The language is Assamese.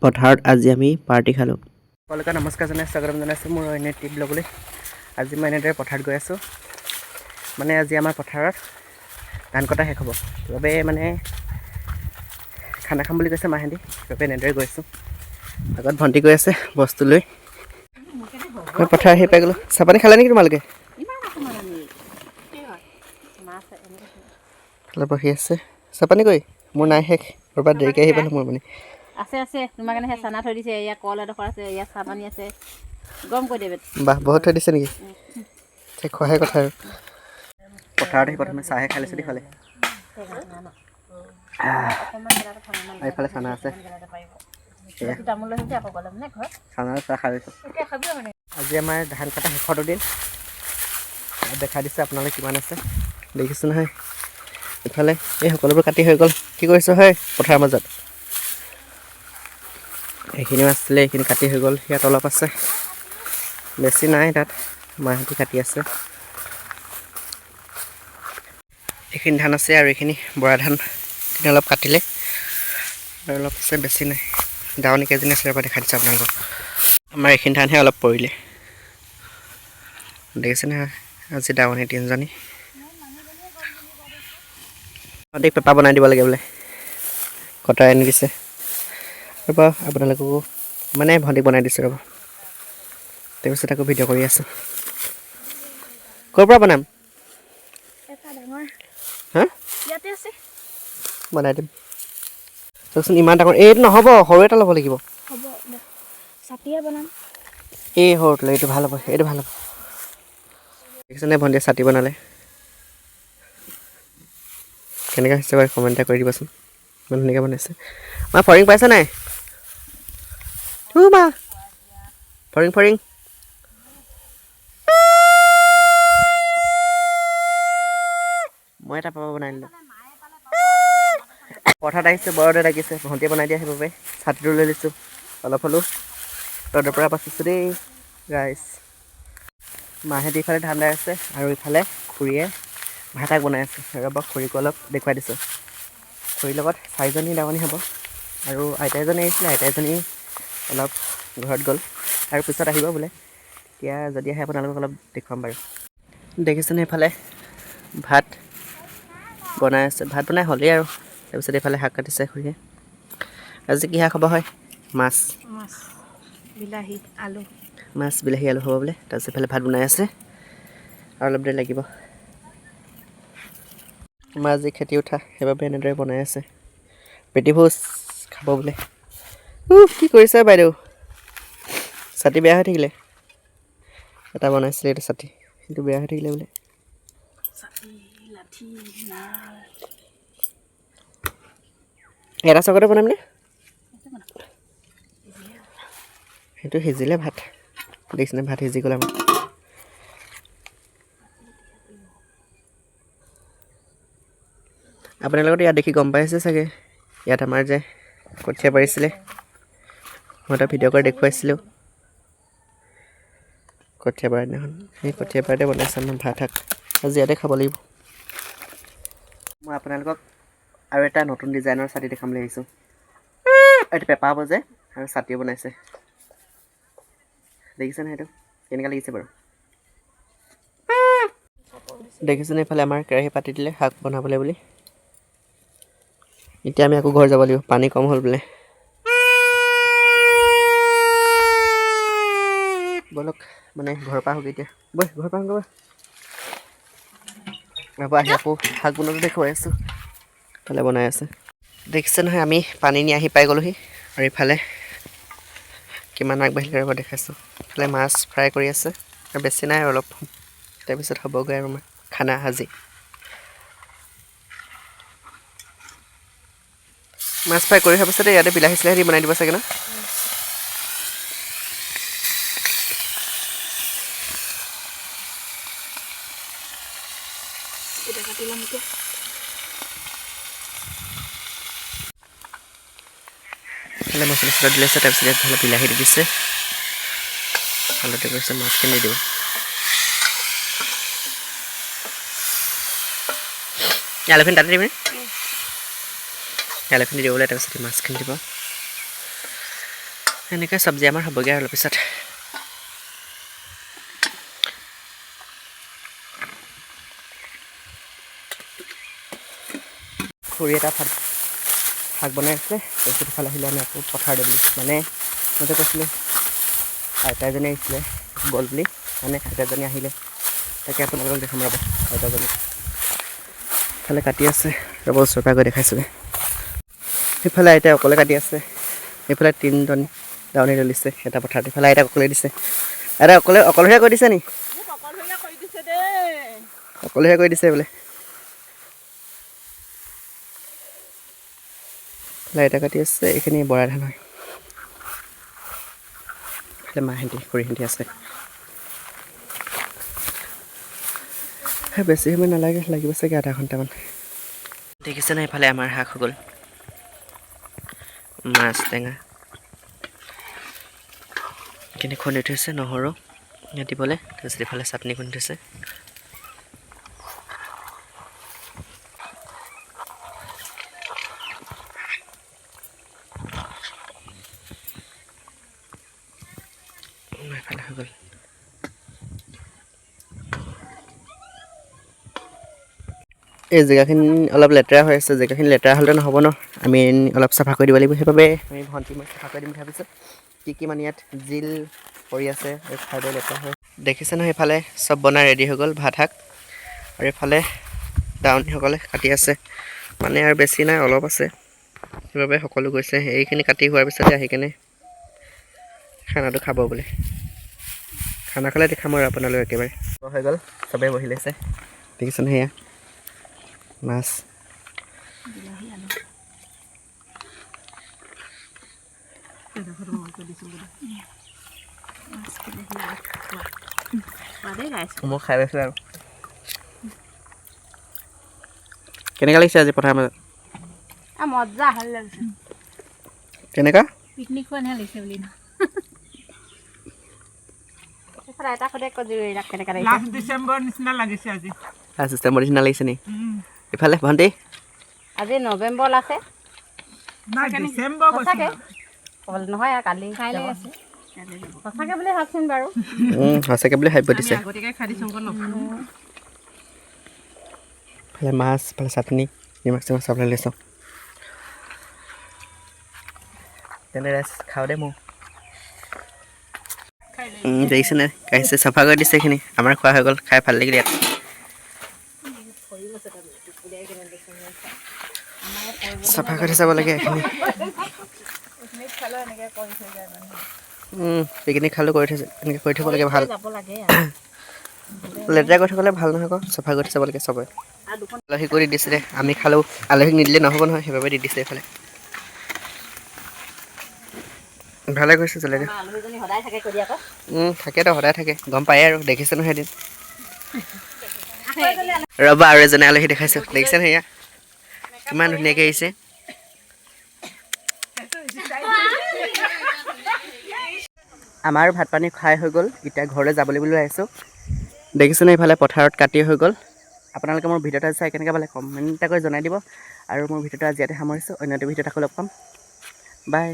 পথাৰত আজি আমি পাৰ্টি খালোঁ। সকলোকে নমস্কাৰ জনাই স্বাগতম জনাইছোঁ মোৰ অন্য এটি ব্লগলৈ। আজি মই এনেদৰে পথাৰত গৈ আছোঁ। মানে আজি আমাৰ পথাৰত ধান কটা শেষ হ'ব, সেইবাবে মানে খানা খাম বুলি কৈছে মাহেঁতি, সেইবাবে এনেদৰে গৈ আছোঁ। আগত ভণ্টি গৈ আছে বস্তু লৈ। মই পথাৰ আহি পাই গ'লোঁ। চাহপানী খালে নেকি তোমালোকে? অলপ বহি আছে। চাহপানী কৰি মোৰ নাই শেষ, ক'ৰবাত দেৰিকৈ আহি পালোঁ মই মানে। আছে আছে, তোমাৰ কাৰণে সেই চানা থৈ দিছে। ইয়াত কল এডোখৰ আছে, ইয়াত চাহপানী আছে, গৰম কৰি দেবে। বাহ, বহুত থৈ দিছে নেকি? ঠিক খোৱাহে কথা আৰু। পথাৰত আহি প্ৰথমে চাহে খাই লৈছোঁ দেই। এইফালে চানা আছে। সেয়া। তামোল লৈ আহিছে আকৌ গ'লে মানে ঘৰত। চানা চাহ খাই লৈছোঁ। এতিয়া খাবি মানে। আজি আমাৰ ধান কটা শেষৰটো দিন। দেখাই দিছে আপোনালোকে কিমান আছে, দেখিছে নহয়। ইফালে এই সকলোবোৰ কাটি হৈ গ'ল। কি কৰিছ হয় পথাৰৰ মাজত? এইখিনিও আছিলে, এইখিনি কাটি হৈ গ'ল। ইয়াত অলপ আছে, বেছি নাই। তাত মাহঁতি কাটি আছে। এইখিনি ধান আছে আৰু এইখিনি বৰা ধান, এইখিনি অলপ কাটিলে আৰু অলপ আছে, বেছি নাই। দাৱনী কেইজনী আছে ৰ'বা, দেখাই দিছোঁ আপোনালোকক। আমাৰ এইখিনি ধানহে অলপ পৰিলে, দেখিছে নহয়। আজি দাৱনী তিনিজনী। ভণ্টিক পেপা বনাই দিব লাগে বোলে, কটাই আনি দিছে। ৰ'ব, আপোনালোককো মানে ভণ্টিক বনাই দিছোঁ, ৰ'ব। তাৰপিছত আকৌ ভিডিঅ' কৰি আছোঁ। ক'ৰ পৰা বনাম? এটা ডাঙৰ। হা? ইয়াতে আছে। বনাই দিম। চাওকচোন, ইমান ডাঙৰ। এইটো নহ'ব, সৰু এটা ল'ব লাগিব। হ'ব দে, ছাতিয়ে বনাম। এই সৰুটো লৈ, এইটো ভাল হ'ব, এইটো ভাল হ'ব। দেখিছেনে, ভণ্টিয়ে ছাতি বনালে। কেনেকুৱা হৈছে বাৰু কমেণ্ট এটা কৰি দিবাচোন। ইমান ধুনীয়াকৈ বনাইছে। মা, ফৰিং পাইছা নাই? উ মা, ফৰিং ফৰিং। মই এটা পাপা বনাই দিলোঁ। পথাৰত আহিছোঁ, বৰ ৰ'দ লাগিছে। ভণ্টিয়ে বনাই দিয়া, সেইবাবে ছাতিটো লৈ লৈছোঁ। অলপ হ'লেও ৰ'দৰ পৰা বাচিছোঁ দেই ৰাইজ। মাহেঁতি ইফালে ধান দাই আছে আৰু ইফালে খুৰীয়ে ভাত শাক বনাই আছে। ৰ'ব, খুৰীকো অলপ দেখুৱাই দিছোঁ। খুৰীৰ লগত চাৰিজনী দাৱনী হ'ব আৰু আইতা এজনী আহিছিলে। আইতা এজনী অলপ ঘৰত গ'ল আৰু পিছত আহিব বোলে। তেতিয়া যদি আহে আপোনালোকক অলপ দেখুৱাম বাৰু। দেখিছেনে, এইফালে ভাত বনাই আছে। ভাত বনাই হ'লেই আৰু তাৰপিছত এইফালে শাক কাটিছে খুৰীয়ে। আজি কি শাক হ'ব হয়? মাছ। মাছ, বিলাহী, আলু। মাছ, বিলাহী, আলু হ'ব বোলে। তাৰপিছত এইফালে ভাত বনাই আছে আৰু অলপ দেৰি লাগিব। আমাৰ আজি খেতি উঠা, সেইবাবে এনেদৰে বনাই আছে। প্ৰীতিভোজ খাব বোলে। কি কৰিছে বাইদেউ? ছাতি বেয়া হৈ থাকিলে। এটা বনাইছিলে এইটো ছাতি, সেইটো বেয়া হৈ থাকিলে বোলে। ছাতি, লাঠি, নাল। এটা চকতে বনামনে? সেইটো সিজিলে ভাত। দেখিছেনে, ভাত সিজি গ'ল আমাৰ। আপোনালোকতো ইয়াত দেখি গম পাইছে চাগে, ইয়াত আমাৰ যে কঠীয়া পাৰিছিলে, মই এটা ভিডিঅ' কৰি দেখুৱাইছিলোঁ কঠীয়া পাৰা দিনাখন। সেই কঠীয়া পাৰাতে বনাইছে আমাৰ ভাত শাক। আজি ইয়াতে খাব লাগিব। মই আপোনালোকক আৰু এটা নতুন ডিজাইনৰ ছাতি দেখাম বুলি আহিছোঁ। এইটো পেপা হ'ব যে আৰু ছাতিও বনাইছে। দেখিছেনে, সেইটো কেনেকুৱা লাগিছে বাৰু? দেখিছেনে, এইফালে আমাৰ কেৰাহী পাতি দিলে শাক বনাবলৈ বুলি। এতিয়া আমি আকৌ ঘৰ যাব লাগিব, পানী কম হ'ল বোলে। ব'লক, মানে ঘৰৰ পৰা আহোঁগৈ এতিয়া। বৈ, ঘৰৰ পৰা আহোঁগৈ বৈ। ৰ'ব, আহি আকৌ শাক বনোৱাটো দেখুৱাই আছোঁ। ইফালে বনাই আছে। দেখিছে নহয়, আমি পানী নি আহি পাই গ'লোহি আৰু ইফালে কিমান আগবাঢ়িলে ৰ'ব দেখাইছোঁ। ইফালে মাছ ফ্ৰাই কৰি আছে আৰু বেছি নাই আৰু অলপ, তাৰপিছত হ'বগৈ আৰু আমাৰ খানা সাজি। মাছ ফ্ৰাই কৰি হোৱাৰ পিছতে ইয়াতে বিলাহী চিলাহী দি বনাই দিব চাগে ন? এতিয়া কাটি ল'ম এতিয়া। ইফালে মছলা চছলা দিলে আছে। তাৰপিছত ইয়াত ভালে বিলাহী দি দিছে, হালধি কৰিছে, মাছখিনি দি দিব। এই আলুখিনি তাতে দিবনে? আলুখিনি দিবলৈ, তাৰপিছত মাছখিনি দিব। সেনেকৈ চব্জি আমাৰ হ'বগৈ আৰু অলপ পিছত। খুৰী এটা ভাত শাক বনাই আছে। তাৰপিছত ইফালে আহিলে আমি আকৌ পথাৰলৈ বুলি, মানে মই যে কৈছিলোঁ আইতা এজনী আহিছিলে গ'ল বুলি, মানে আইতাজনী আহিলে, তাকে আপোনালোকক দেখাম ৰ'ব। আইতাজনী ইফালে কাটি আছে, ৰ'ব ওচৰৰ পৰা গৈ দেখাইছোগৈ। সেইফালে আইতাই অকলে কাটি আছে, এইফালে তিনিজনী দাৱনী তুলিছে এটা পথাৰত। ইফালে আইতাক অকলে দিছে। আইতা অকলে অকলশৰীয়া কৰি দিছে নি? অকলশৰীয়া কৰি দিছে বোলে। ইফালে আইতা কাটি আছে। এইখিনি বৰা ধান হয়। ইফালে মাহঁতি খুৰীহঁতি আছে। বেছি সময় নালাগে, লাগিব চাগে আধা ঘণ্টামান। দেখিছে নাই, ইফালে আমাৰ শাক হৈ গ'ল, মাছ টেঙা এইখিনি খুন্দি থৈছে, নহৰু ইয়াত দিবলৈ। তাৰপিছত ইফালে চাটনি খুন্দি থৈছে। এইফালে হৈ গ'ল। এই জেগাখিনি অলপ লেতেৰা হৈ আছে। জেগাখিনি লেতেৰা হ'লে নহ'ব ন, আমি অলপ চাফা কৰি দিব লাগিব। সেইবাবে আমি ভণ্টি মই চাফা কৰি দিম বুলি ভাবিছোঁ। কি কি মানে ইয়াত জিল পৰি আছে, এই খাই বৈ লেতেৰা হৈ দেখিছে নহয়। এইফালে চব বনাই ৰেডি হৈ গ'ল ভাত শাক, আৰু এইফালে দাৱনীসকলে কাটি আছে। মানে আৰু বেছি নাই, অলপ আছে, সেইবাবে সকলো গৈছে। এইখিনি কাটি হোৱাৰ পিছতে আহি কেনে খানাটো খাব বোলে। খানা খালে দেখাম আৰু আপোনালোক। একেবাৰে হৈ গ'ল, চবেই বহি লৈছে। দেখিছে নহয়, সেয়া মাছ। বিলাহী আলু। মাছ, বিলাহী, আলু। খোৱা দেই ৰাইজ। মই খাই পাইছোঁ। আৰু কেনেকুৱা লাগিছে আজি পথাৰৰ মাজত? মজা, ভাল লাগিছে। কেনেকুৱা? পিকনিক খোৱা নিচিনা লাগিছে বুলি। সেইফালে আইতাক সোধে আকৌ এইবিলাক কেনেকুৱা লাগিছে। লাষ্ট ডিচেম্বৰ নিচিনা লাগিছে আজি। লাষ্ট ডিচেম্বৰ নিচিনা লাগিছে নি? ইফালে ভণ্টি? আজি নৱেম্বৰ আছে। নাই, ডিচেম্বৰ কৈছোঁ। সঁচাকে ক'বলৈ নহয় আৰু কালি কাইলৈ আছে। সঁচাকে বুলি ভাবচোন বাৰু। সঁচাকে বুলি ভাবিব দিছে। আগতীয়াকৈ খাই দিছোঁ আকৌ ন। ইফালে মাছ, ইফালে চাটনি, নিমখ চিমখ চাবলৈ লৈছোঁ। তেনে ৰাইজ, খাওঁ দে। মোৰ দেখিছে নাই, গাইছে চাফা কৰি দিছে এইখিনি। আমাৰ খোৱা হৈ গ'ল, খাই ভাল লাগিল। ইয়াত চাফা কৰি চাব লাগে এইখিনি। পিকনিক খালোঁ কৰি থৈছে, এনেকৈ কৰি থ'ব লাগে ভাল। যাব লাগে। লেতেৰা কৰি থাকিলে ভাল নহয় আকৌ, চাফা কৰি চাব লাগে চবে। আৰু দুখন আলহী কৰি দিছে দে, আমি খালোঁ। আলহীক নিদিলে নহ'ব নহয়, সেইবাবে দি দিছে। এইফালে ভালে কৰিছে জলে। আমাৰ আলহীজনী সদায় থাকে কৰি আকৌ। থাকেতো, সদায় থাকে, গম পায়ে আৰু। দেখিছে নহয় এদিন। ৰ'বা, আৰু এজনে আলহী দেখাইছোঁ। দেখিছে নহয়, এয়া কিমান ধুনীয়াকৈ আহিছে। আমাৰ ভাত পানী খাই হৈ গ'ল, এতিয়া ঘৰলৈ যাবলৈ বুলি আহিছোঁ। দেখিছেনে, ইফালে পথাৰত কাটি হৈ গ'ল। আপোনালোকে মোৰ ভিডিঅ'টো চাই কেনেকুৱা পালে কমেণ্ট এটা কৰি জনাই দিব। আৰু মোৰ ভিডিঅ'টো আজি ইয়াতে সামৰিছোঁ। অন্য এটা ভিডিঅ'ত আকৌ লগ পাম। বাই।